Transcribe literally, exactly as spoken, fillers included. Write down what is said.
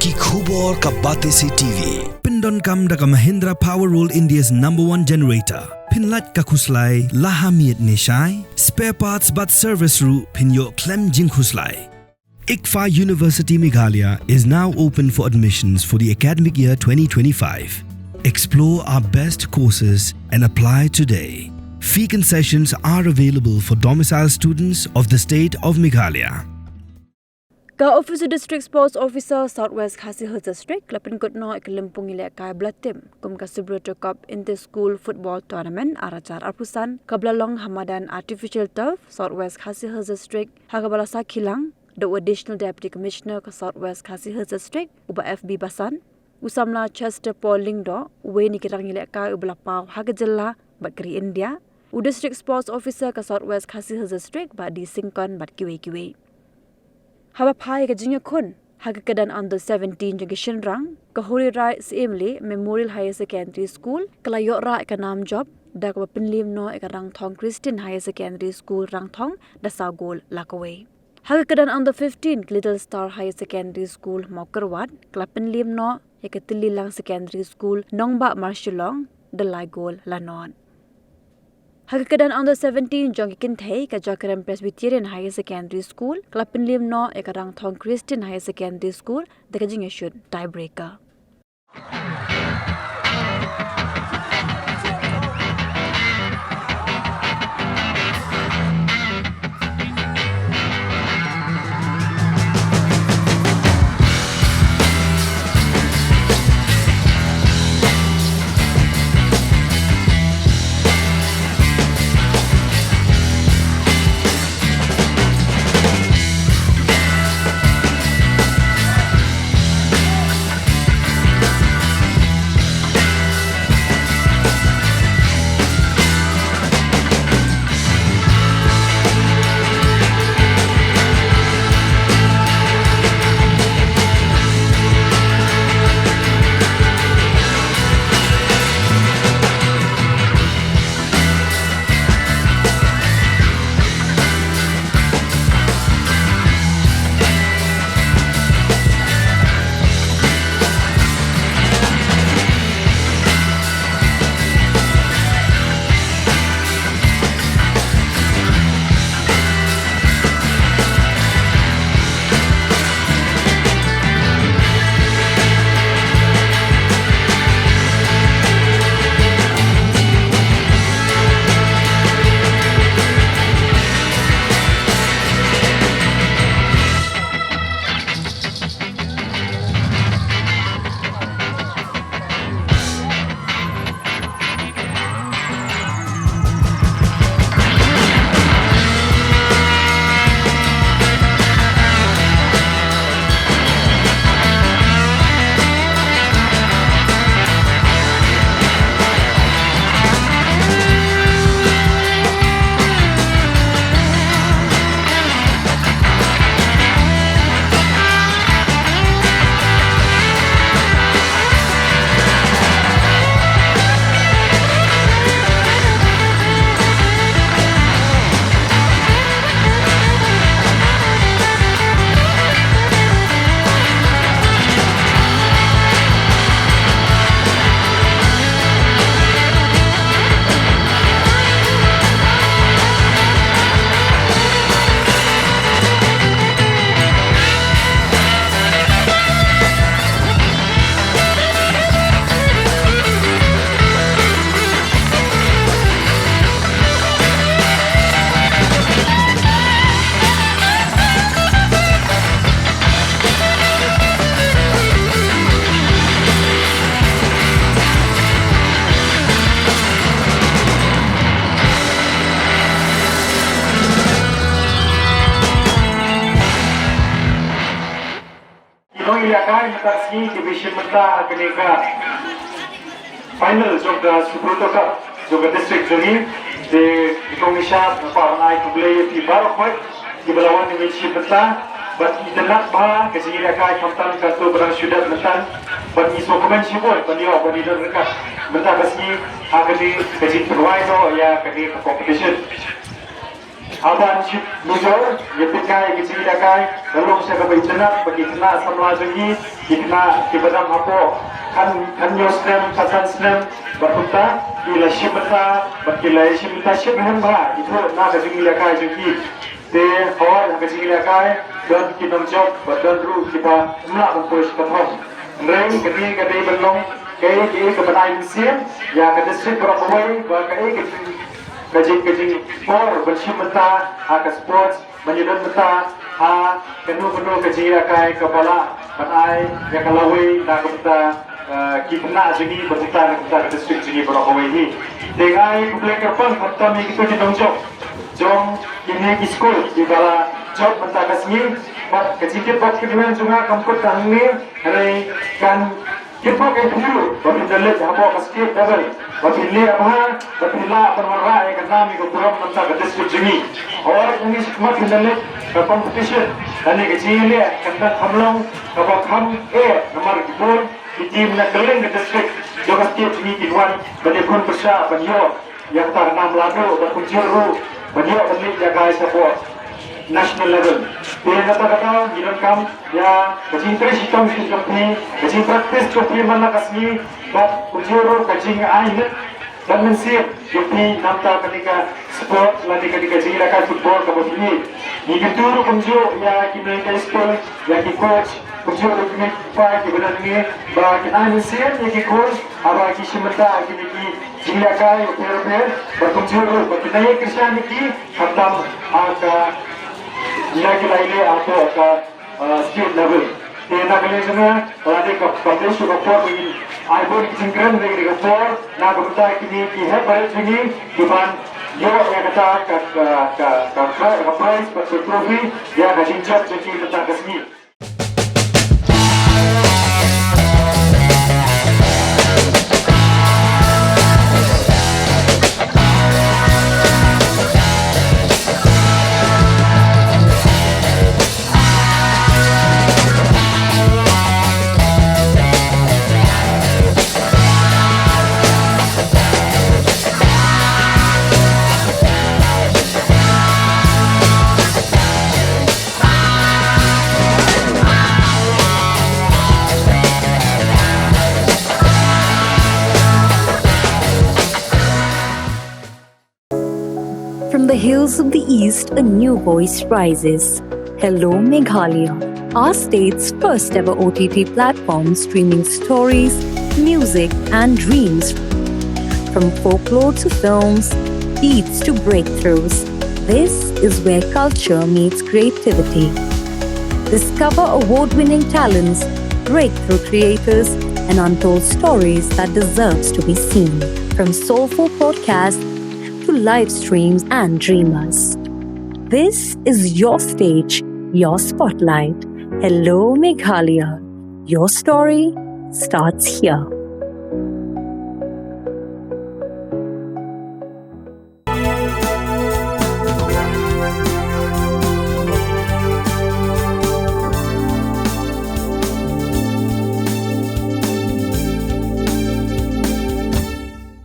Ki khubor ka Batesi T V. Pyndonkam da ka Mahindra Power World, India's number one generator. Pynlait ka khuslai la ha miet ne shai. Spare parts bad service ruh phin ïoh khlem jingkhuslai. ICFAI University Meghalaya is now open for admissions for the academic year twenty twenty-five. Explore our best courses and apply today. Fee concessions are available for domicile students of the state of Meghalaya. Ka Office of District Sports Officer, South West Khasi Hills District, ka la pynkut noh ïa ka lympung ïalehkai ba la tip kum ka Subroto Cup Inter School Football Tournament ar hajar arphew san, kaba la long ha madan artificial turf, South West Khasi Hills District, ha kaba la sakhi lang da u Additional Deputy Commissioner ka South West Khasi Hills District, u Bah F B Basan, u samla Chester Paul Lyngdoh, uwei na ki rangïalehkai uba la paw ha ka jylla bad ka ri India, u District Sports Officer ka South West Khasi Hills District, Bah D Syngkon, bad kiwei kiwei. Haba phai ïa ka jingïakhun ha ka kyrdan under seventeen jong ki shynrang, ka Hori Rai Syiemlieh Memorial Higher Secondary School ka la ïoh rah ïa ka nam jop da kaba pynliem noh ïa ka Rangthong Christian Higher Secondary School Rangthong da saw gol la kawei. Ha ka kyrdan under fifteen, ka Little Star Higher Secondary School Mawkyrwat ka la pynliem noh ïa ka Tillilang Secondary School Nongbah Marshillong da lai gol la nod. Ha ka kyrdan under seventeen jong ki kynthei, ka Jakarem Presbyterian Higher Secondary School ka la pynliem noh ïa ka Rangthong Christian Higher Secondary School da ka jingïashut tiebreaker. Ki nongïalehkai mynta ka sngi kiba shim bynta ha kane ka final jong ka Subroto Cup jong ka district jong ngi. Te ki kong ki shap, nga kwah ban ai khublei ïa phi baroh khoit kiba la wan ban shim bynta. Bad itynnad ba ka jingïalehkai khamtam katto ba dang shu dep mynta. Bad ngi sngewkmen shibun ban ïoh ban ïadon ryngkat mynta ka sngi ha kane ka jingpynwai noh ïa kane ka competition. Haba ngi shim nujor, ngi pynkai ïa ka jingïalehkai, ka long sha kaba itynnad, ba ki khynnah samla jong ngi, ki khynnah kiba dang hapoh khan, khathynñiew snem, khatsan snem, bad kumta, ki la shim bynta, bad ki la shim bynta shyrkhei bha, ithuh na ka jingïalehkai jong ki. Te hooid ha ka jingïalehkai, don ki nongjop, bad don ruh kiba ym lah ban poi sha ka thong. Hynrei kane ka dei ban long kaei kaei kaban ai mynsiem ïa ka district baroh kawei, ba kaei ka jing, ka jing, ka jingpor ban shim bynta ha ka sports, ban ïadon bynta ha kano kano ka jingïalehkai kaba lah ban ai ïa ka lawei na ka bynta, eh, ki khynnah jong ngi, bad kumta na ka bynta ka district jong ngi baroh kawei hi. Te nga ai khublei kyrpang khamtam ïa kito ki nongjop jong kine ki skul kiba la jop mynta ka sngi. Bad ka jingkitbok kitweng jong nga kam kut tang hangne, hynrei kan kitbok ïa phi ruh ba phin da leit hapoh ka state level, ba phin leh bha, ba phin lah ban wanrah ïa ka nam ïa ka burom namar ka district jong ngi. Hooid, ngi sngewkhmat phin da leit ka competition, lane ka jingïaleh kan dang kham long kaba kham eh, namar ki bun ki team na kylleng ka district jong ka state jong ngi kin wan ban ïakhun pyrshah ban ïoh ïa kata ka nam laduh, bad kumjuh ruh ban ïoh ban leit ïa ka shapoh national level. Te na kata ka daw ngi donkam ïa ka jingtrei shitom jong phi, ka jingpractice jong phi man la ka sngi, bad kumjuh ruh ka jingai lad bad mynsiem jong phi namar kane ka sport lane kane ka jingïalehkai football kaba phi ïoh. Ngi kyntu ruh kumjuh ïa ki nongïalehkai sport, ïa ki coach, kumjuh ruh ki nongïalehkai kiba don hangne, ba kin ai mynsiem ïa ki khun haba ki shim bynta ha kine ki jingïalehkai bapher bapher, bad kumjuh ruh ba kin ïakyrshan ïa ki khamtam ha ka jingïalehkai hapoh ka, uh, state level. Te na ka liang jong nga, ka la dei kaba dei shuh ka por ba ngin ai bun ki jingkren ha kane ka por na ka bynta kine ki hep barit jong ngi kiban ïoh ïa kata ka, ka, ka, ka, ka, ka prize bad ka trophy ïa ka jingjop jong ki mynta ka sngi. From the hills of the East, a new voice rises. Hello, Meghalaya, our state's first ever O T T platform streaming stories, music, and dreams. From folklore to films, beats to breakthroughs, this is where culture meets creativity. Discover award winning talents, breakthrough creators, and untold stories that deserves to be seen. From soulful podcasts to live streams and dreamers. This is your stage, your spotlight. Hello, Meghalaya. Your story starts here.